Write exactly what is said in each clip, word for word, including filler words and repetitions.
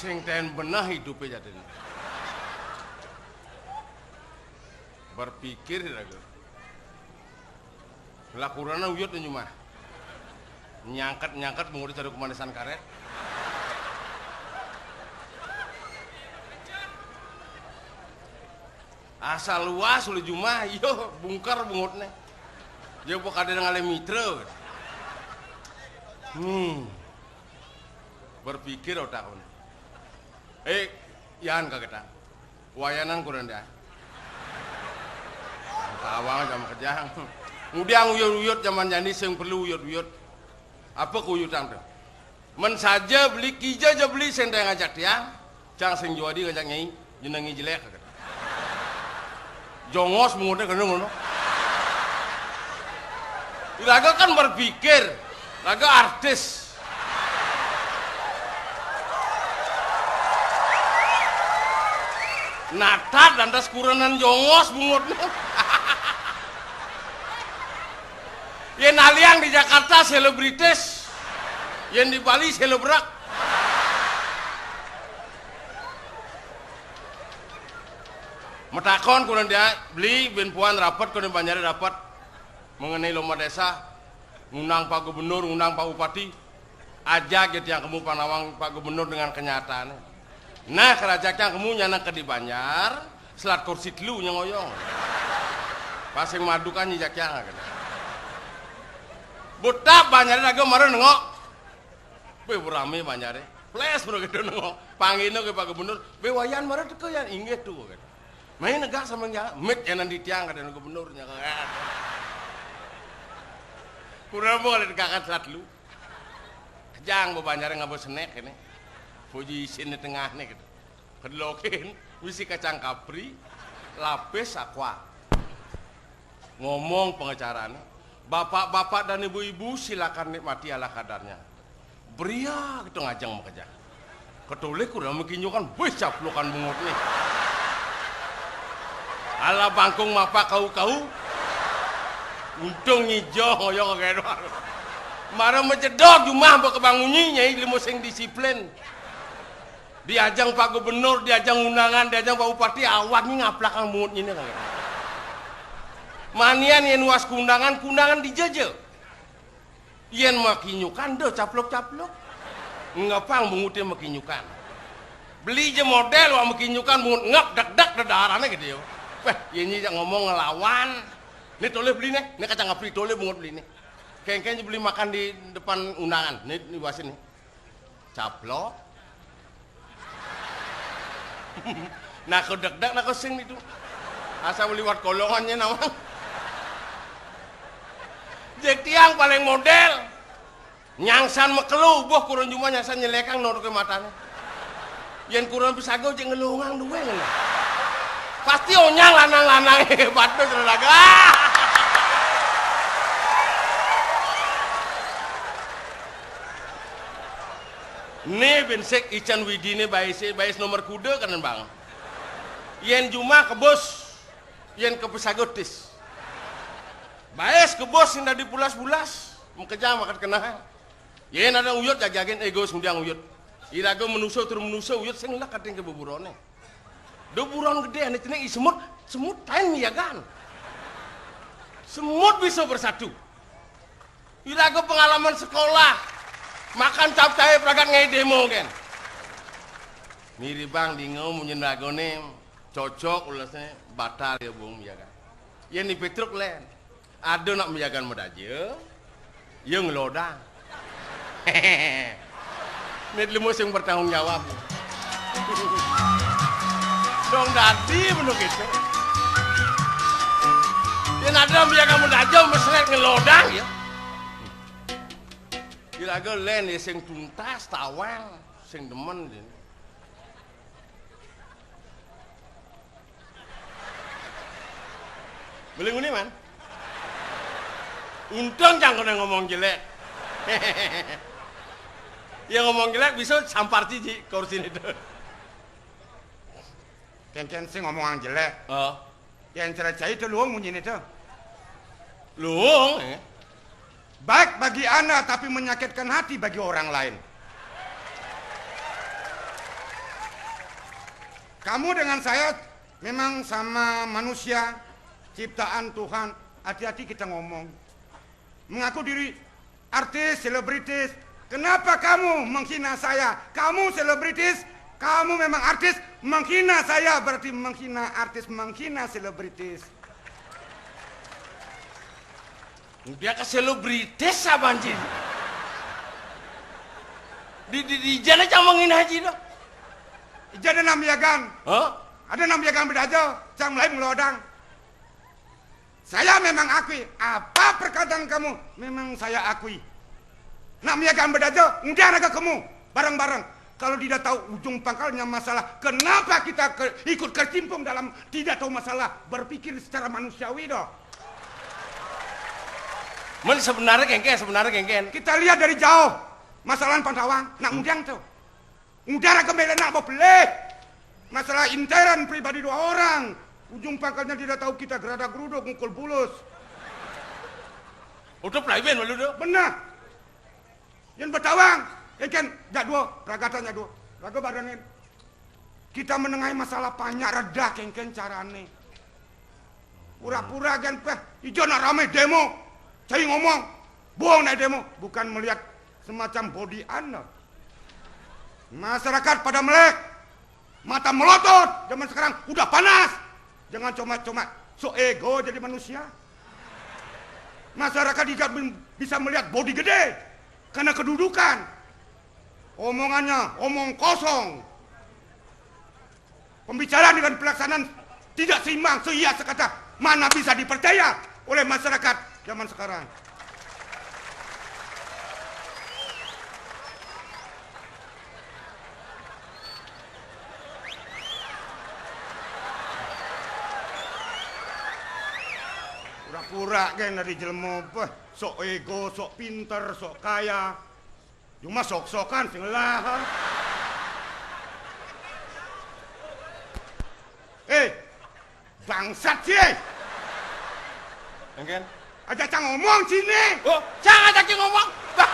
Sing ten beneh idupe jatine. Berpikir iraga. Lah kurana uyut nyu mah. Nyangket-nyangket bungut cari kemanisan karet. Asal luas uli jumah, iyo bungker bungutne. Dia bukan ada ngalih mitra. Hmm. Berpikir otakne. Eh, yan kagetan. Wayanan kurang dah. Tawang jam kejang. Ngudiang uyut-uyut zaman jani sing perlu uyut-uyut. Apa kuyutan tu? Men saja beli kija ja beli sing ngajak tiang, cang sing juadi ngajak nyai, jenengi jelek. Jongos bungutne kena ngono. Iraga kan berpikir, raga artis. Natat lantas kurenan jongos bungutne. Yen aliang di Jakarta selebritis, yen di Bali selebrak. Metakon kurang dia, beli ben puan rapat kene banjare rapat mengenai lomba desa, ngundang Pak Gubernur, ngundang Pak Bupati, ajak ya tiang kemu panawang Pak Gubernur dengan kenyataannya. Nah, kerajaan kemu nyana ke di Banjar, selat kursi telu nyang oyong. Pasing madukan nyijak yang. Betap Banjare raga mara nengok. Be rame Banjare. Ples mara gitu nengok. Panggilno ke Pak Gubernur, be wayan mara teka yan inggih tu kan. Main negak sama yang mit yang nanti tiang kata gubernurnya kan. Kurang boleh tegakan selat lu. Kejang bebanjar ngapa senek ini. Puji isin di tengah nih gitu. Kedelokin, misi kacang kapri, lapis aqua. Ngomong pengacarane, bapak-bapak dan ibu-ibu silakan nikmati ala kadarnya. Bria kita ngajeng makejang. Ketoleh kurang mekinyokan, wis caplokan bungut nih. Ala bangkung mapak kau-kau. Untung nyijo ngoyong kagak. Mara majedok jumah mbok kebangunyi nyai limo sing disiplin. Diajang Pak Gubernur, diajang undangan, diajang Pak Bupati, awak ni ngaplakang bungut nyine kagak. Manian yen was kundangan, kundangan dijeje. Yen makinyukan, deh caplok-caplok. Ngepang bungute makinyukan. Beli je model wak makinyukan bungut ngep dek-dek dedarane gitu yo. Weh, yen nyijak ngomong ngelawan. Ni toleh beli nih, ni kacang kapri toleh bungut beli nih. Kengkeng je beli makan di depan undangan, ni, ni wasin nih. Caplok. Nah, kau dek-dek, nah, kau sing itu. Asal liwat kolongannya nawang. Jek tiang paling model. Nyangsan mekelu, boh kurun jumah nyangsan nyelekang nodoke matane. Yen kurun pisago jek ngelungang duwe ngene. Pasti onyang lanang-lanang hebat tuh, saudara. Nih bensek ican widine baise, bais nomor kuda kanan bang. Yen jumah kebus, yen kepisago tis. Bais kebus sing dadi pulas-pulas, mekejang makat kenah. Yen ada uyut jagagen ego sembiang uyut. Iraga menuso tur menuso uyut sing lek kating ke beburone. Do buron gede ane cening i semut, semut tain miyagan. Semut bisa bersatu. Iraga pengalaman sekolah. Makan capcay pragat ngai demo kan. Miribang dingau munyin ragone cocok ulasne batal ya bung miyagan. Yen ni Petruk len. Ada nak miyagan medaja, ya ngelodang. Ini limo sing bertanggung jawab. Dong dadi menurut kita. Yen ada miyagan medaja mesret ngelodang ya. Kira-kira len ya sing tuntas tawang sing demen dia. Beli nguni man. Untung jangan kena ngomong jelek. Ya ngomong jelek bisa sampar cici kursi itu. Kengken sing ngomong jelek. Oh. Yang cerai itu luung munyi itu. Luung, eh. Baik bagi anda tapi menyakitkan hati bagi orang lain. Kamu dengan saya memang sama manusia ciptaan Tuhan. Hati-hati kita ngomong. Mengaku diri artis, selebritis. Kenapa kamu menghina saya? Kamu selebritis, kamu memang artis, menghina saya berarti menghina artis, menghina selebritis. Dia ke selebritis apa anjir? Di, di, di jana cang menghina haji dah. Ijana nambiagan. Hah? Ada nambiagan bedaja, cang mulai melodang. Saya memang akui, apa perkataan kamu memang saya akui. Nak miagan bedaja, undian raga kamu, bareng-bareng. Kalau tidak tahu ujung pangkalnya masalah, kenapa kita ke, ikut kecimpung dalam tidak tahu masalah, berpikir secara manusiawi dong. Men sebenarnya kengken, sebenarnya kengken. Kita lihat dari jauh, masalah pantawang, nak undian tuh. Udah raga melena mau pelih. Masalah intern pribadi dua orang. Ujung pangkalnya tidak tahu kita gerada geruduk ngukul bulus. Udah pelaibin malu tuh. Benar. Yang bertawang, kengken, jak dua, ragatannya dua. Raga barengin. Kita menengahi masalah banyak redah kengken carane. Pura-pura gen peh, ijo nak rame demo. Cai ngomong, bohong naik demo. Bukan melihat semacam body anda. Masyarakat pada melek, mata melotot. Zaman sekarang udah panas. Jangan cuma-cuma so ego jadi manusia. Masyarakat juga bisa melihat body gede karena kedudukan. Omongannya omong kosong. Pembicaraan dengan pelaksanaan tidak seimbang, seia sekata, mana bisa dipercaya oleh masyarakat zaman sekarang. Pura-pura kan dari jelema, beh, sok ego, sok pinter, sok kaya. Cuma sok-sokan sing lah. Eh, bangsat sih. Engken. Aja cang ngomong sini. Oh, cang aja cang ngomong. Bah.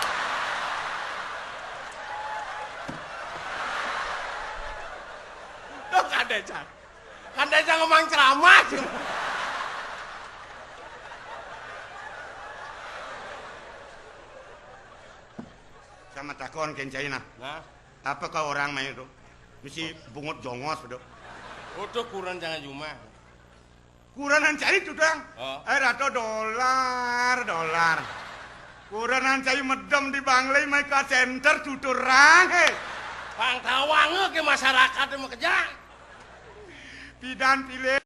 Tuh kada cang. Kada cang ngomong ceramah cuma. Sama takon kencai nah. Nah. Apa kau orang main itu? Mesti bungut jongos bedo. Udah kuran jangan cuma. Kuranan cai tuh dang. Oh. Eh, rato dolar, dolar. Kuranan cai medem di Banglai mai ka center tuturang, he. Pang tawang ke masyarakat mau kerja. Pidan pilih.